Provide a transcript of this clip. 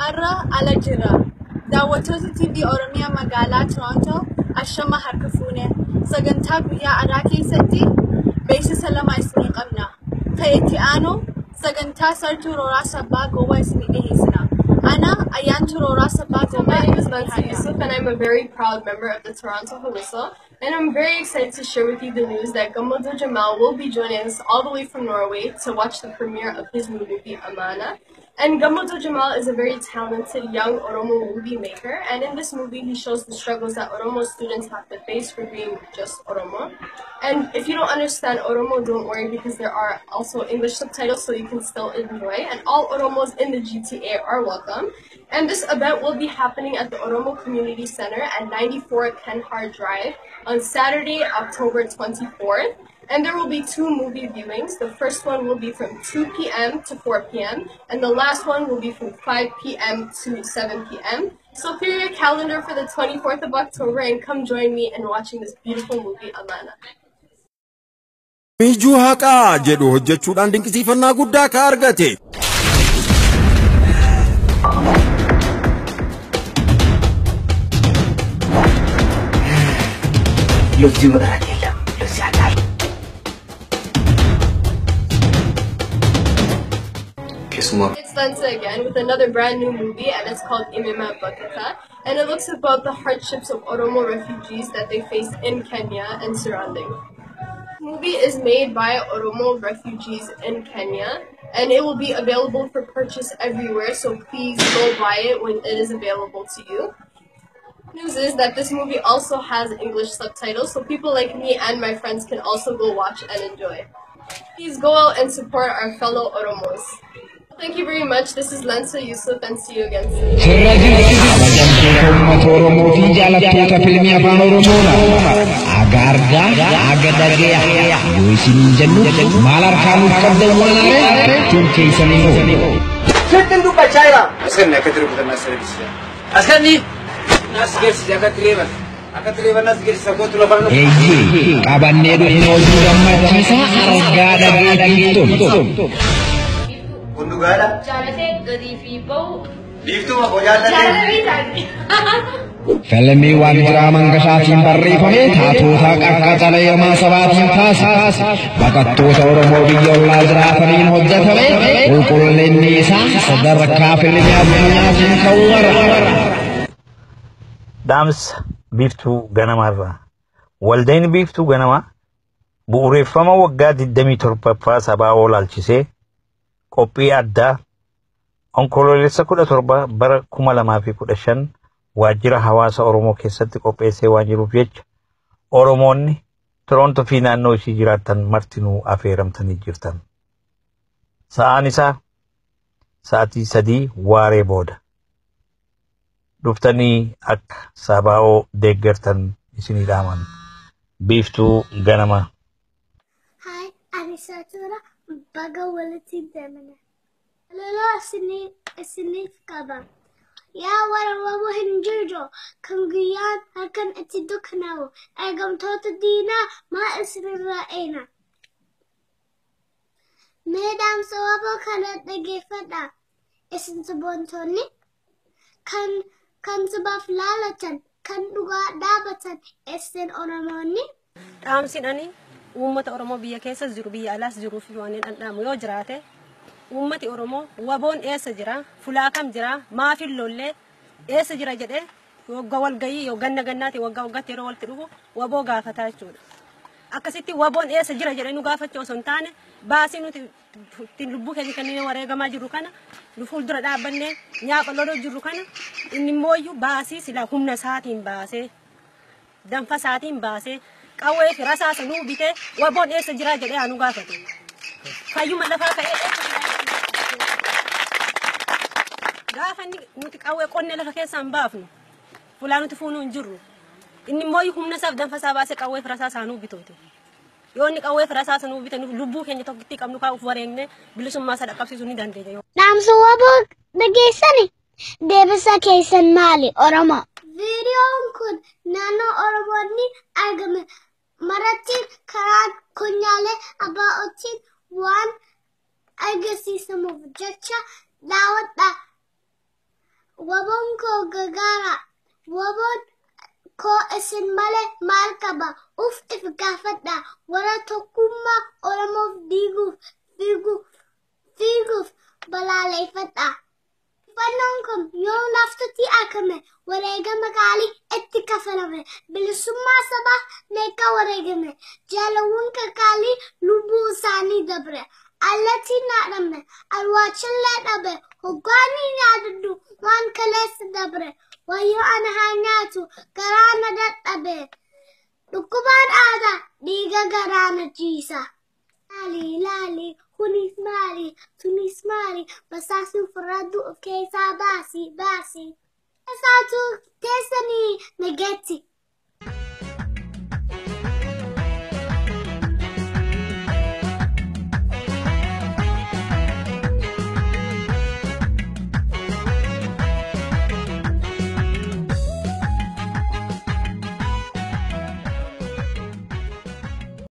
Har'a ala jira. Daawwattoota TV Oromiyaa magaalaa Torontoo ashama harka fuune. Sagantaa guyyaa har'aa keessatti beeksisa lama isinii qabna. Kan itti aanu sagantaa Sartuu Rooraa Sabbaa Gowwaa isinii dhiyeessina. Ana Ayyaantuu Rooraa Sabbaa So my Gowwaa name is isinii Nancy haadha. Yusuf and I'm a very proud member of the Toronto Hawissa, and I'm very excited to share with you the news that Gamado Jamal will be joining us all the way from Norway to watch the premiere of his new movie Amana. And Gamado Jamal is a very talented young Oromo movie maker, and in this movie he shows the struggles that Oromo students have to face for being just Oromo. And if you don't understand Oromo, don't worry, because there are also English subtitles so you can still enjoy. And all Oromos in the GTA are welcome. And this event will be happening at the Oromo Community Center at 94 Kenhard Drive on Saturday, October 24th. And there will be two movie viewings. The first one will be from 2 p.m. to 4 p.m. and the last one will be from 5 p.m. to 7 p.m. So clear your calendar for the 24th of October and come join me in watching this beautiful movie, Amana. Mijuu haqaa jedhu hojjechuudhaan dinqisiifannaa guddaa ka argate. ለዚህ ምህረት የለም፣ ለዚህ አካል። It's Lensa again with another brand new movie, and it's called Imima Bakata, and it looks about the hardships of Oromo refugees that they face in Kenya and surrounding. The movie is made by Oromo refugees in Kenya, and it will be available for purchase everywhere, so please go buy it when it is available to you. News is that this movie also has English subtitles, so people like me and my friends can also go watch and enjoy. Please go out and support our fellow Oromos. Thank you very much. This is Lensa Yusuf, and see you again soon. Sirra jirti kabajamtoota uummata Oromoo fi jaalattoota fiilmii afaan Oromoodha. Aga argaa aga dhagee yoo isiniin jennu maal harkaa nuuf qabdan waan aree tun keessanii oolu. Sittin dubbachaa jira. Askanni akkatti rukutan as sirriitti. Askanni nas geessise akkatti reeban. Akkatti reeban nas geessise kootu lafa nu. Eeyyee qabannee dhufne hojii gammachiisaa argaa dhageettiif tolu. Kun dhugaadha. Jaalatee gadii fi bahu. Biiftuu ma jaallatee. Jaalatee taate. Fiilmii waan jiraa mangashaatiin barreeffame taatota qaqqacalee hirmaa sabaatiin taasise. Baqattoota Oromoo biyya ollaa jiraataniin hojjetame qulqullinni isaa sadarkaa fiilmii addunyaatiin ka'uu mara. Dhaamsa Biiftuu Ganamaarraa. Waldaan Biiftuu Ganamaa bu'uureffama waggaa 27ffaa sabaa oolaalchisee qophii addaa Onkoloolessa 17 bara 2015 waajjira hawaasa Oromoo keessatti qopheessee waan jiruuf jecha Oromoonni Torontoo fi naannoo ishii jiraatan martinuu affeeramtanii jirtan. Sa'aan isaa sa'aatii 3 waaree booda. Dhuftanii akka sabaa'oo deeggartan isinii dhaaman. Biiftuu Ganamaa. Hi, ani Satura baga walitti deemne. Loloo isiniif qaba. Yaa warra waboo hin jirru kan guyyaan halkan itti dukkanaa'u eegamtoota diinaa maa isinirraa eena. Mee dhaamsa waboo kana dhaggeeffadhaa. Isin sabboontoonni kan sabaaf laalatan kan dhugaa dhaabatan isin Oromoonni. Dhaamsin ani uummata Oromoo biyya keessa jiru biyya alaas jiruu fi waan hin dhandhaamu yoo jiraate uummati Oromoo waboon eessa jira fulaa kam jira maafin lollee eessa jira jedhee waggaa walgayii yoo ganna gannaati waggaa waggaatti yeroo walitti dhufu waboo gaafataa jechuudha. Akkasitti waboon eessa jira jedhee nu gaafachuu osoo hin taane baasii nuti ittiin lubbuu keenya kanneen wareegamaa jirru kana nu fuuldura dhaabbannee nyaapha loluu jirru kana inni immoo baasii silaa humna isaatiin baasee danfa isaatiin baasee qawwee fi rasaasa nuu bitee waboon eessa jira jedhee haa nu gaafatu. Fayyuma lafaa ka'ee eessa jira gaafa inni nuti qawwee qonnee lafa keessaa hin baafnu fulaa nuti fuunuu hin jirru. Inni immoo humna isaaf danfa isaa baasee qawwee fi rasaasa nuu bituuti. Yoo inni qawwee fi rasaasa nuu bite lubbuu keenya tokkitti qabnu kaa'uuf wareegne bilisummaa isaa dhaqqabsiisuu ni dandeenya. Dhaamsa waboo dhageessani deebisa keessan maali Oromoo? Viidiyoon kun naannoo Oromoonni argame maratti karaa konyaalee abaa'otiin waan agarsiisamuuf jecha daawwadhaa. Waboon koo gagaara. Waboon koo isin malee maal qaba? Uf if gaafadha. Warra tokkummaa Oromoof diiguuf fiiguuf fiiguuf balaaleffadha. Fannoon kun yoo laaftutti akame wareegama qaalii itti kafalame bilisummaa sabaa meeqa wareegame jaalawwan qaqaalii lubbuu isaanii dabre allatiin naadhame alwaachillee dhabe hoggaanii yaadadhu waan kaleessa dabre wayyoo ana haa nyaatu garaa na dadhabe dhukkubaan aadaa dhiiga garaa na jiisa. Laali laali kunis maali tunis maali basaasni ofirraa of keessaa baasi baasi. Isaatu teessanii nageetti